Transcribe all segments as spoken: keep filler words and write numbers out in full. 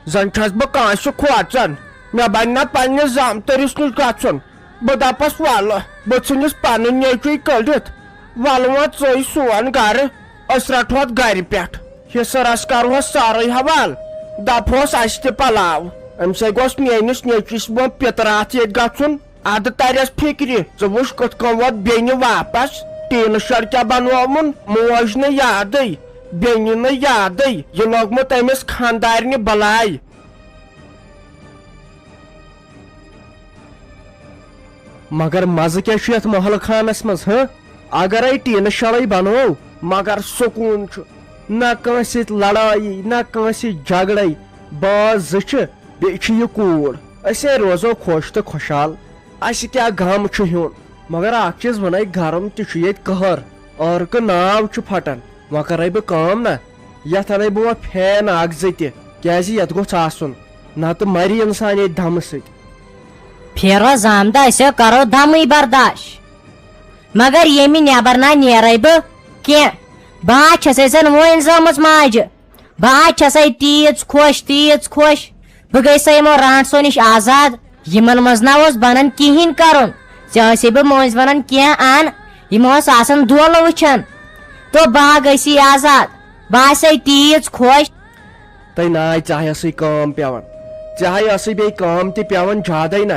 زن چھس بہٕ کٲنٛسہِ کھوژان۔ مےٚ بنہِ نا پننِس زامتٕرِس نِش گژھُن۔ بہٕ دپس، ولہٕ، بہٕ ژھٕنِس پنٕنۍ نیٚچوٗ کٔڑِتھ۔ ولہٕ وۄنۍ ژٕے سون گرٕ، أسۍ رٹہوتھ گرِ پٮ۪ٹھ۔ حصہٕ رس کرہوس سارے حوال، دپہوس اسہِ تہِ پلاو۔ أمۍ سۭتۍ گوٚژھ میٲنِس نیٚچوِس برونٛہہ پِتہٕ راتھ ییٚتہِ گژھُن۔ ادٕ ترٮ۪س فکرِ، ژٕ وٕچھ کِتھ کٔنۍ ووت بیٚنہِ واپس۔ ٹیٖنہٕ شڈ کیٛاہ بنووُن؟ موج نہٕ یادٕے، بیٚنہِ نہٕ یادٕے، یہِ لوگمُت أمِس خانٛدارنہِ بلاے۔ مگر مزٕ کیٛاہ چھُ یتھ محلہٕ خانس منٛز، ہہ؟ اگرے ٹیٖنہٕ شڈے بنوو، مگر سکوٗن چھُ۔ نہ کٲنٛسہِ سۭتۍ لڑایی، نہ کٲنٛسہِ سۭتۍ جھگڑے۔ باز زٕ چھِ، بیٚیہِ چھِ یہِ کوٗر۔ أسۍ ہے روزو خۄش تہٕ خۄشحال۔ اسہِ کیٛاہ غم چھُ ہیوٚن؟ مگر اکھ چیٖز ونے، گرم تہِ چھُ ییٚتہِ قہر۔ عٲرقہٕ ناو چھُ پھٹان۔ وۄنۍ کرے بہٕ کٲم نا، یتھ انَے بہٕ وۄنۍ فین اکھ زٕ تہِ، کیازِ یتھ گوٚژھ آسُن، نتہٕ مرِ انسان ییٚتہِ دمہٕ سۭتۍ۔ پھیرو زامدہ، أسۍ کرو دمٕے برداش، مگر ییٚمہِ نٮ۪بر نہ نیرے بہٕ کینٛہہ۔ بہٕ ہا چھسے زن وۄنۍ زامٕژ ماجہِ، بہٕ ہا چھسے تیٖژ خۄش، تیٖژ خۄش۔ بہٕ گٔیسے یِمو رانٹسو نِش آزاد۔ یِمن منٛز نہ اوس بنان کِہینۍ کرُن۔ ژےٚ ٲسے بہٕ مٔنٛزۍ ونان کینٛہہ ان، یِم ٲس آسان دولہٕ وٕچھان۔ تو بہٕ ہا گٔیسی آزاد، بہٕ آسے تیٖژ خۄش۔ تہٕ ناے، ژےٚ ہاے ٲسٕے کٲم پٮ۪وان، ژےٚ ہاے ٲسٕے بیٚیہِ کٲم تہِ پٮ۪وان زیادَے نہ،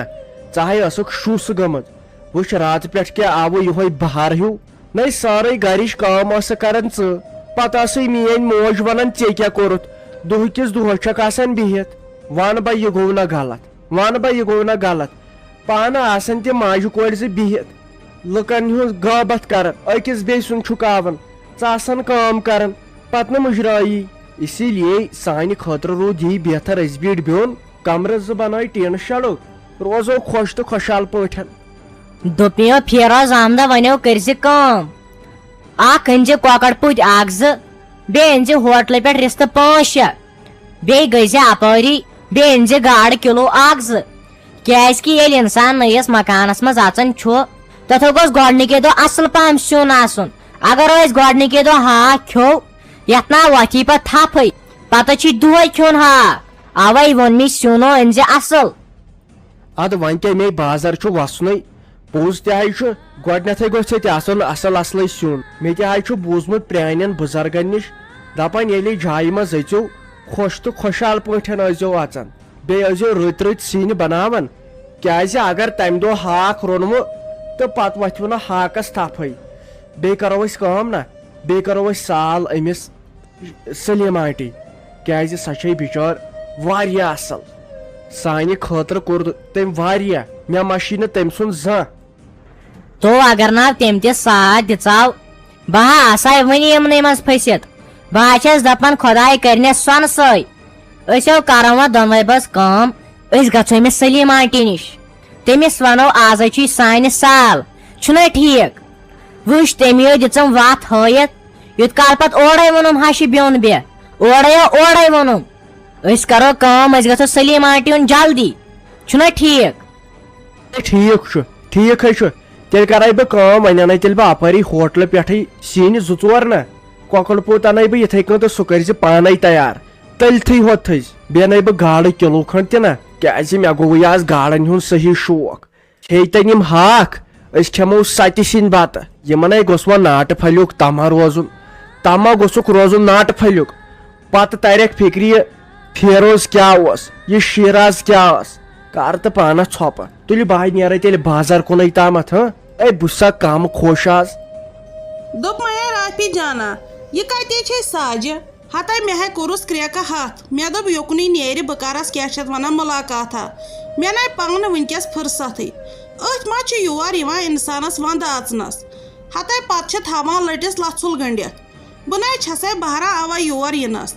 ژےٚ ہاے ٲسٕکھ شُس گٔمٕژ۔ وٕچھ، راتہٕ پٮ۪ٹھ کیٛاہ آوٕ یِہوٚے بہار ہیوٗ۔ نَے سٲرٕے گَرِچ کٲم ٲسٕکھ کَران ژٕ۔ پَتہٕ ٲسٕے میٛٲنۍ موج وَنان، "ژےٚ کیٛاہ کوٚرُتھ؟ دۄہہٕ کِس دۄہَس چھَکھ آسان بِہِتھ۔" وَن بہٕ، یہِ گوٚو نہ غلط، وَن بہٕ، یہِ گوٚو نہ غلط۔ پانہٕ آسان تہِ ماجہِ کورِ زٕ بِہِتھ، لُکَن ہٕنٛز غٲبت کَران، أکِس بیٚیہِ سُنٛد چھُکاوان، ژٕ آسان کٲم کَران، پَتہٕ نہٕ مُجرٲیی۔ اسی لیے سانہِ خٲطرٕ روٗد یی بہتر، أسۍ بیٖٹھۍ بیوٚن، کمرٕ زٕ بنٲے ٹیٖنہٕ شڈُک، روزو خۄش تہٕ خۄشحال پٲٹھۍ۔ دوٚپمَیو پھیرو زامدہ، وۄنۍ کٔرۍ زِ کٲم، اکھ أنۍ زِ کۄکر پوٗتۍ اکھ زٕ، بیٚیہِ أنۍ زِ ہوٹلہٕ پٮ۪ٹھ رِستہٕ پانٛژھ شےٚ، بیٚیہِ گٔے زِ اپٲری، بیٚیہِ أنۍ زِ گاڈٕ کِلوٗ اکھ زٕ۔ کیازِ کہِ ییٚلہِ انسان نٔیِس مکانس منٛز اژان چھُ، تتھ گوٚژھ گۄڈنِکے دۄہ اصل پہم سیُن آسُن۔ اگر أسۍ گۄڈنِکے دۄہ ہاکھ کھیوٚو، یتھ نہ وۄتھی پتہٕ تھپھٕے، پتہٕ چھُ دۄہے کھیوٚن ہاکھ۔ اوے ووٚن مےٚ، سیُن أنۍ زِ اصل۔ ادٕ وۄنۍ کیٛاہ، مے بازر چھُ وسنُے۔ پوٚز تہِ ہاے چھُ، گۄڈٕنیتھٕے گوٚژھ ژےٚ تہِ آسُن اصل اصلٕے سیُن۔ مےٚ تہِ ہاے چھُ بوٗزمُت پرٛانٮ۪ن بُزرگن نِش، دپان، ییٚلہِ جایہِ منٛز أژِو، خۄش تہٕ خۄشحال پٲٹھۍ ٲسۍزیو اژان۔ بیٚیہِ ٲسۍزیو رٕتۍ رٕتۍ سِنۍ بناوان، کیازِ اگر تمہِ دۄہ ہاکھ روٚنوٕ تہٕ پتہٕ وۄتھوٕ نہٕ ہاکس تھپھٕے۔ بیٚیہِ کرو أسۍ کٲم نا، بیٚیہِ کرو أسۍ سال أمِس سلیٖم آنٹی، کیازِ سۄ چھے بِچٲر واریاہ اصل۔ سانہِ خٲطرٕ کوٚر تٔمۍ واریاہ، مےٚ مشی نہٕ تٔمۍ سُنٛد زانٛہہ۔ تو اگر نہ تٔمۍ تہِ ساتھ دِژاو، بہٕ ہا آسہٕ ہا وُنہِ یِمنٕے منٛز پھٔسِتھ۔ بہٕ ہا چھَس دَپان، خۄداے کَرِنَس سۄنہٕ سٲے۔ أسۍ ہو کَرو وۄنۍ دۄنوَے بٲژ کٲم، أسۍ گژھو أمِس سلیٖم آنٹی نِش۔ تٔمِس وَنو، آزَے چھُے سانہِ سال، چھُنہ ٹھیٖک؟ وٕچھ، تٔمی یو دِژٕم وَتھ ہٲیِتھ، یوٗت کال پَتہٕ اورَے ووٚنُم ہَشہِ بیوٚن بیٚہہ، اورَے یو اورَے ووٚنُم۔ أسۍ کَرو کٲم، أسۍ گژھو سلیٖم آنٹی ہُنٛد جلدی، چھُنہ ٹھیٖک؟ ٹھیٖک چھُ، ٹھیٖک ہے چھُ۔ تیٚلہِ کَرَے بہٕ کٲم، وۄنۍ اَنَے تیٚلہِ بہٕ اَپٲری ہوٹلہٕ پٮ۪ٹھٕے سِنۍ زٕ ژور نہ، کۄکُر پوٗت اَنَے بہٕ یِتھَے کٔنۍ تہٕ سُہ کٔرۍ زِ پانَے تیار۔ تٔلۍتھٕے ہوت تھٔزۍ۔ بیٚیہِ اَنَے بہٕ گاڈٕ کِلوٗ کھنٛڈ تہِ نہ، کیٛازِ مےٚ گوٚوُے آز گاڈَن ہُنٛد صحیح شوق۔ کھیٚیتن یِم ہاکھ، أسۍ کھٮ۪مو سَتہِ سِنۍ بَتہٕ۔ یِمَن ہے گوٚژھ وۄنۍ ناٹہٕ پھلیُک تما روزُن، تما گوٚژھُکھ روزُن ناٹہٕ پھلیُک۔ پتہٕ ترٮ۪کھ فِکرِ، یہِ فیروز کیٛاہ اوس، یہِ شیراز کیٛاہ ٲس۔ کر تہٕ پانس ژھۄپہٕ۔ تُلِو بہٕ ہا نیرے تیٚلہِ بازر کُنُے تامتھ، ہہ؟ اے، بہٕ چھُسا کم خۄش آز۔ دوٚپمَے رافی جانا، یہِ کَتے چھے ساجہِ؟ ہتے مےٚ ہے کوٚرُس کرٛیکہٕ ہتھ۔ مےٚ دوٚپ، یوٚکنُے نیرِ، بہٕ کرس کیٛاہ چھِ اتھ ونان مُلاقاتھا۔ مےٚ نے پانہٕ وٕنکیٚس فرصتھٕے۔ أتھۍ ما چھُ یور یِوان انسانس ونٛدٕ اژنس؟ ہتے پتہٕ چھِ تھاوان لٔٹِس لژھُل گٔنڈِتھ۔ بہٕ نے چھسے بہرا اوے یور یِنس۔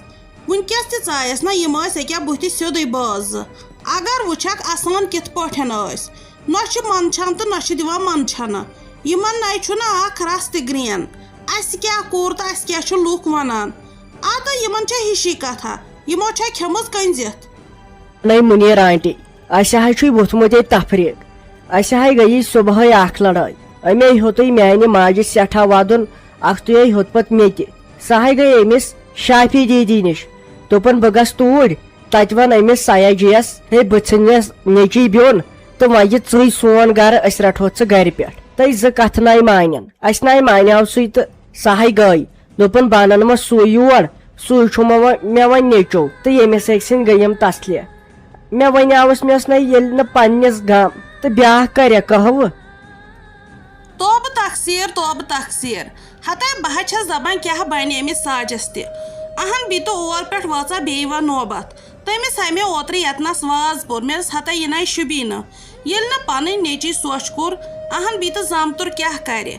وٕنکیٚس تہِ ژایس نہ، یِم ٲسۍ أکیاہ بٕتھِ سیوٚدُے بٲژ زٕ۔ اگر وٕچھکھ، اسان کِتھ پٲٹھۍ ٲسۍ۔ نہ چھُ منٛدچھان تہٕ نہ چھُ دِوان منٛدچھنہٕ۔ یِمن نے چھُنہٕ اکھ رژھ تہِ گرٛین۔ اسہِ کیٛاہ کوٚر تہٕ اسہِ کیٛاہ چھِ لُکھ ونان؟ آ، تہٕ یِمن چھےٚ ہِشی کتھا، یِمو چھےٚ کھٮ۪مٕژ کٔنزِتھ۔ نٔے مُنیٖر آنٹی، اسہِ ہاے چھُے ووٚتھمُت ییٚتہِ تفریٖق۔ اسہِ ہاے گٔیی صبحٲے اکھ لڑٲے۔ أمے ہیوٚتُے میانہِ ماجہِ سٮ۪ٹھاہ ودُن، اکھتُے ہیوٚت پتہٕ مےٚ تہِ۔ سۄ ہاے گٔے أمِس شافی دیدی نِش۔ دوٚپُن، بہٕ گژھٕ توٗرۍ، تتہِ ووٚن أمِس سیاجیَس، "ہے، بہٕ ژھٕنِس نیٚچی بیوٚن تہٕ وۄنۍ یہِ ژٕے سون گرٕ، أسۍ رٹہوتھ ژٕ گرِ پٮ۪ٹھ۔" تہٕ زٕ کتھٕ ناے مانن۔ اسہِ ناے مانیاو سُے تہٕ سہے گٔے۔ دوٚپُن، "بہٕ انن وۄنۍ سُے یور، سُے چھُ مےٚ وۄنۍ، مےٚ وۄنۍ نیٚچو۔" تہٕ ییٚمِس أکۍ سٕنٛدۍ گٔیم تسلہِ۔ مےٚ ونیاوس، مےٚ اوس نہ ییٚلہِ نہٕ پننِس گام تہٕ بیٛاکھ کرِ قہوٕ۔ توبہٕ تقصیر، توبہٕ تقصیر۔ ہتے بہٕ ہا چھَس دپان، کیٛاہ بنہِ أمِس ساجس تہِ؟ اہن، بیٚیہِ تہٕ اور پٮ۪ٹھ وٲژاہ بیٚیہِ وۄنۍ نوبت۔ تٔمِس ہاے مےٚ اوترٕ یتنس واز پوٚر، مےٚ دوٚپُس، ہتے یہِ ناے شوٗبی نہٕ۔ ییٚلہِ نہٕ پنٕنۍ نیٚچی سۄچھ کوٚر، اہن، بیٚیہِ تہٕ زامتُر کیٛاہ کرِ؟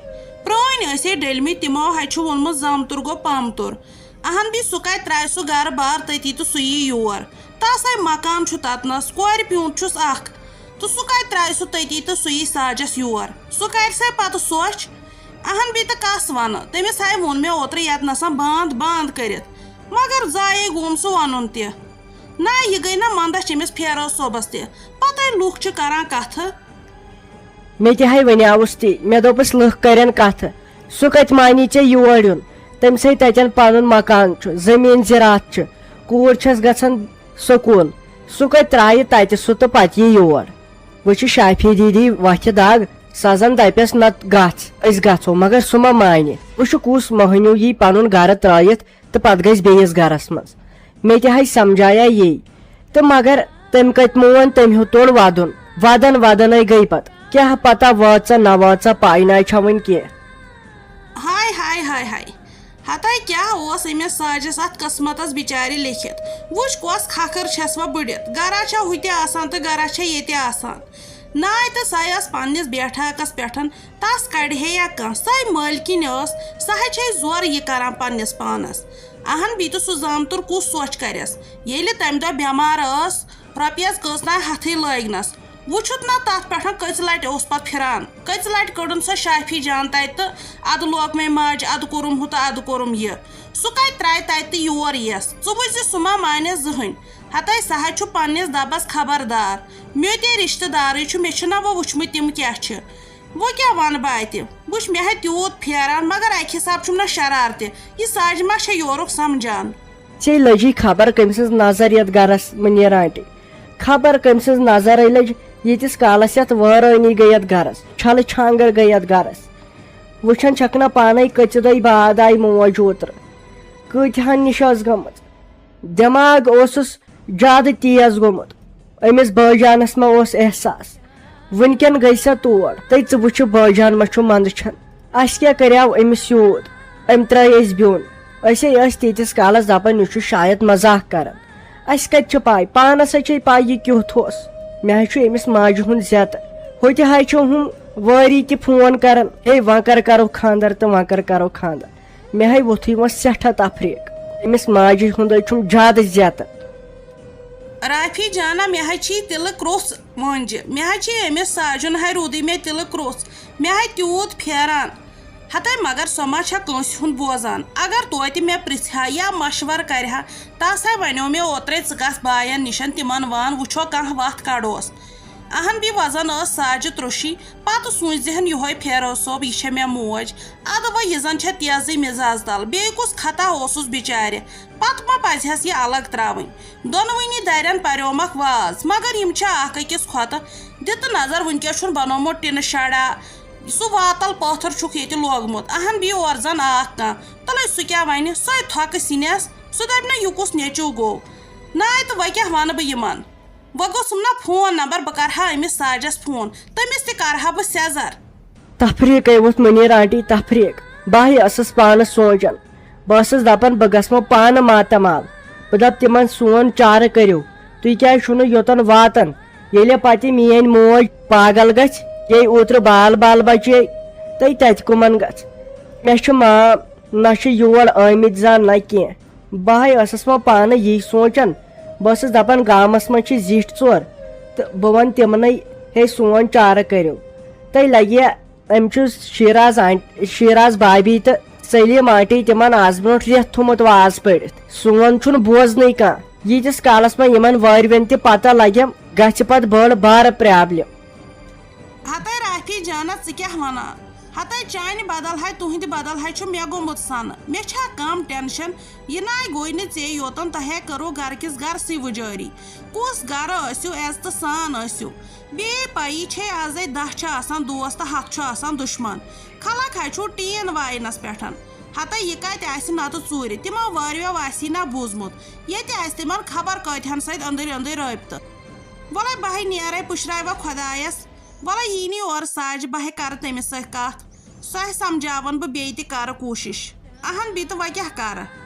پرٛٲنۍ ٲسۍ ہے ڈٔلمٕتۍ، تِمو ہاے چھُ ووٚنمُت، زامتُر گوٚو پامتُر۔ اہن، بیٚیہِ سُہ کتہِ ترٛاوِ سُہ گرٕ بار تٔتی تہٕ سُہ یی یور؟ تس ہاے مکان چھُ تتنس، کورِ پیوٗنت چھُس اکھ۔ تہٕ سُہ کتہِ ترٛاوِ سُہ تٔتی تہٕ سُہ یی ساجس یور؟ سُہ کرِ سا پتہٕ سۄچھ؟ اہن، بیٚیہِ تہٕ کس ونہٕ؟ تٔمِس ہاے ووٚن مےٚ اوترٕ یتنس باند باند کٔرِتھ، مگر زایے گوم سُہ ونُن تہِ۔ نہ، یہِ گٔے نہ مندچھ أمِس پھیرو صٲبس تہِ۔ پتے لُکھ چھِ کران کتھٕ۔ مےٚ تہِ ہاے ونیاوُس تی، مےٚ دوٚپُس، "لُکھ کرن کتھٕ، سُہ کتہِ مانی ژےٚ یور یُن؟ تٔمِس ہے تتٮ۪ن پنُن مکان چھُ، زٔمیٖن زِراعت چھُ، کوٗر چھَس گژھان سکوٗل، سُہ کتہِ ترٛایہِ تتہِ سُہ تہٕ پتہٕ یی یور؟" وۄنۍ چھِ شافی دیدی وۄتھِ دگ، سۄ زن دپٮ۪س، "نتہٕ گژھ، أسۍ گژھو"، مگر سُہ ما مانہِ۔ وۄنۍ چھُ کُس مۄہنیو یی پنُن گرٕ ترٛٲیِتھ تہٕ پتہٕ گژھِ بیٚیِس گرس منٛز؟ مےٚ تہِ ہاے سمجھایا یی۔ تہٕ مگر تٔمۍ کتہِ مون، تٔمۍ ہیوٚت تورٕ ودُن۔ ودان ودانے گٔے پتہٕ۔ کیٛاہ پتہ وٲژ نہ وٲژ، پاے نہ چھےٚ وُنہِ کینٛہہ۔ ہاے، ہاے، ہاے، ہاے۔ ہتے کیٛاہ اوس أمِس ساجس اتھ قسمتس بچارِ لیکھِتھ؟ وُچھ، کۄس کھکھٕر چھس وۄنۍ بٔڑِتھ۔ گرا چھےٚ ہُتہِ آسان تہٕ گرا چھےٚ ییٚتہِ آسان۔ ناے تہٕ سۄ ٲس پننِس بیٹھاکس پٮ۪ٹھ، تس کڑِ ہے یا کانٛہہ، سۄے مٲلکِنۍ ٲس، سۄ ہے چھے زورٕ یہِ کران پننِس پانس۔ اہن، بیٚیہِ تہٕ سُہ زامتُر کُس سونچ کرٮ۪س، ییٚلہِ تمہِ دۄہ بٮ۪مار ٲس، رۄپیس کٔژ تام ہتھٕے لٲگنس۔ وُچھُتھ نا تتھ پٮ۪ٹھ کٔژِ لٹہِ اوس پتہٕ پھران، کٔژِ لٹہِ کٔڑٕن سۄ شافی جان تتہِ تہٕ ادٕ لوگ مےٚ ماجہِ، ادٕ کوٚرُم ہُہ تہٕ ادٕ کوٚرُم یہِ۔ سُہ کتہِ ترایہِ تتہِ تہٕ یور یِیس؟ ژٕ وٕچھ زِ سُہ ما مانٮ۪س زٕہٕنۍ۔ ہتے سہا چھُ پننِس دبس خبردار۔ مےٚ تہِ رشتہٕ دارٕے چھُ، مےٚ چھُنہ وۄنۍ وُچھمُت تِم کیٛاہ چھِ۔ وۄنۍ کیٛاہ ونہٕ بہٕ اتہِ؟ وٕچھ، مےٚ ہے تیوٗت پھیران، مگر اکہِ حساب چھُم نہ شرارتہِ۔ یہِ ساجہِ ما چھےٚ یورُک سمجھان؟ ژےٚ لٔجی خبر کٔمۍ سٕنٛز نظر یتھ گرس، منیر آنٹی؟ خبر کٔمۍ سٕنٛز نظرے لٔج، ییٖتِس کالس یتھ وٲرٲنی گٔے یتھ گرس، چھلہٕ چھانٛگٕر گٔے یتھ گرس۔ وٕچھان چھکھ نہ پانے، کٔژِ دۄہہِ بعد آیہِ موج اوترٕ۔ کۭتِہن نِش ٲس گٔمٕژ۔ دٮ۪ماغ اوسُس زیادٕ تیز گوٚمُت۔ أمِس بٲجانس ما اوس احساس؟ وٕنکٮ۪ن گٔے سۄ تور۔ تہٕ ژٕ وٕچھِ بٲجان ما چھُ منٛدچھان۔ اسہِ کیٛاہ کریاو أمِس یوٗت؟ أمۍ ترٛٲے أسۍ بیوٚن۔ أسے ٲسۍ تیٖتِس کالس دپان، یہِ چھُ شاید مزاق کران۔ اسہِ کتہِ چھِ پاے؟ پانس ہے چھے پاے یہِ کیُتھ اوس۔ مےٚ ہے چھُ أمِس ماجہِ ہُنٛد زیتہٕ۔ ہُتہِ ہے چھِ ہُم وٲری تہِ فون کران، "ہے، وۄنۍ کر کرو خاندر تہٕ وۄنۍ کر کرو خاندر۔" مےٚ ہے ووٚتھُے وۄنۍ سٮ۪ٹھاہ تفریٖق۔ أمِس ماجہِ ہُنٛد ہے چھُم زیادٕ زیتہٕ۔ رافی جانا، مےٚ ہے چھی تِلہٕ کرٛوٚژھ مٲنجہِ۔ مےٚ ہے چھی أمِس ساجُن ہے روٗدٕے مےٚ تِلہٕ کرٛوٚژھ۔ مےٚ ہے تیوٗت پھیران۔ ہتے مگر سۄ ما چھےٚ کٲنٛسہِ ہُنٛد بوزان؟ اگر توتہِ مےٚ پرٛژھِ ہا یا مشورٕ کرِ ہا، تس ہے ونیو مےٚ اوترے، ژٕ گژھ باین نِشن، تِمن وان، وٕچھو کانٛہہ وتھ کڑوس۔ اہن، بیٚیہِ وزن ٲس ساجہِ ترٛوشی۔ پتہٕ سوٗنچ زِہن، یِہوے پھیرو صٲب، یہِ چھےٚ مےٚ موج۔ ادٕ وۄنۍ یہِ زن چھےٚ تیزٕے مزاز تل، بیٚیہِ کُس خطا اوسُس بچارِ؟ پتہٕ ما پزِہس یہِ الگ تراوٕنۍ؟ دۄنوٕنی درٮ۪ن پریومکھ واز، مگر یِم چھِ اکھ أکِس کھۄتہٕ۔ دِ تہٕ نظر، وٕنکیٚس چھُن بنومُت ٹِنہٕ شڈا، سُہ واتل پٲتھٕر چھُکھ ییٚتہِ لوگمُت۔ اہن، بیٚیہِ اورٕ زن آکھ کانٛہہ، تلے سُہ کیٛاہ ونہِ؟ سۄے تھۄکہٕ سِنٮ۪س، سُہ دپہِ نہ، یہِ کُس نیٚچو گوٚو؟ ناے تہٕ وۄنۍ کیٛاہ ونہٕ بہٕ یِمن؟ وۄنۍ گوٚژھُم نا فون نمبر، بہٕ کرٕ ہا أمِس ساجس فون، تٔمِس تہِ کرٕ ہا بہٕ سیزر۔ تفریٖقے ووٚتھ منیر آنٹی تفریٖق۔ بہٕ ہے ٲسٕس پانس سونچان۔ بہٕ ٲسٕس دپان، بہٕ گژھٕ وۄنۍ پانہٕ ماتامال۔ بہٕ دپہٕ تِمن، سون چارٕ کٔرِو، تُہۍ کیازِ چھِو نہٕ یوٚتن واتان؟ ییٚلہِ پتہٕ میٲنۍ موج پاگل گژھِ، یے اوترٕ بال بال بچے، تہٕ تتہِ کٕمن گژھِ؟ مےٚ چھُ مام، نہ چھِ یور آمٕتۍ زانٛہہ نہ کینٛہہ۔ بہٕ ہے ٲسٕس وۄنۍ پانہٕ یی سونٛچان۔ بہٕ ٲسٕس دَپان، گامَس منٛز چھِ زِٹھۍ ژور تہٕ بہٕ وَنہٕ تِمنٕے، ہے، سون چارٕ کٔرِو۔ تۄہہِ لَگہِ أمۍ چھُ شیراز آنٹ-، شیراز بابی تہٕ سلیٖم آنٹی تِمَن آز برونٛٹھ رٮ۪تھ تھوٚمُت واز پٔرِتھ۔ سون چھُنہٕ بوزنٕے کانٛہہ۔ ییٖتِس کالَس وۄنۍ یِمَن وٲرۍ وٮ۪ن تہِ پَتہ لَگٮ۪م، گژھِ پَتہٕ بٔڑ بارٕ پرٛابلِم۔ ہتے رافی جانہ، ژٕ کیٛاہ وَنان؟ ہتے چانہِ بدل ہے تُہنٛدِ بدل ہے چھُ مےٚ گوٚمُت سنہٕ۔ مےٚ چھا کم ٹینشن؟ یہِ ناے گوٚے نہٕ ژےٚ یوتن، تۄہے کٔرو گرٕ کِس گرسٕے وُجٲری۔ کُس گرٕ ٲسِو، عزتہٕ سان ٲسِو۔ بیٚیہِ پَیی چھے، ازے دَہ چھِ آسان دوس تہٕ ہَتھ چھُ آسان دُشمن۔ خلق ہے چھُو ٹیٖن واینس پٮ۪ٹھ۔ ہتے یہِ کتہِ آسہِ نتہٕ ژوٗرِ؟ تِمو وٲرویو آسی نہ بوٗزمُت، ییٚتہِ آسہِ تِمن خبر کٲتہن سۭتۍ أنٛدٕرۍ أنٛدٕرۍ رٲبطہٕ۔ وَلَے بہٕ ہے نیرَے پُشراوٕ خۄدایَس۔ وَلَے یی نہٕ یور ساجہِ، بہٕ ہے کَرٕ تٔمِس سۭتۍ کَتھ۔ سۄ ہے سَمجھاوَن بہٕ بیٚیہِ تہِ کَرٕ کوٗشِش۔ اَہَن بیٚیہِ تہٕ وۄنۍ کیٛاہ کَرٕ؟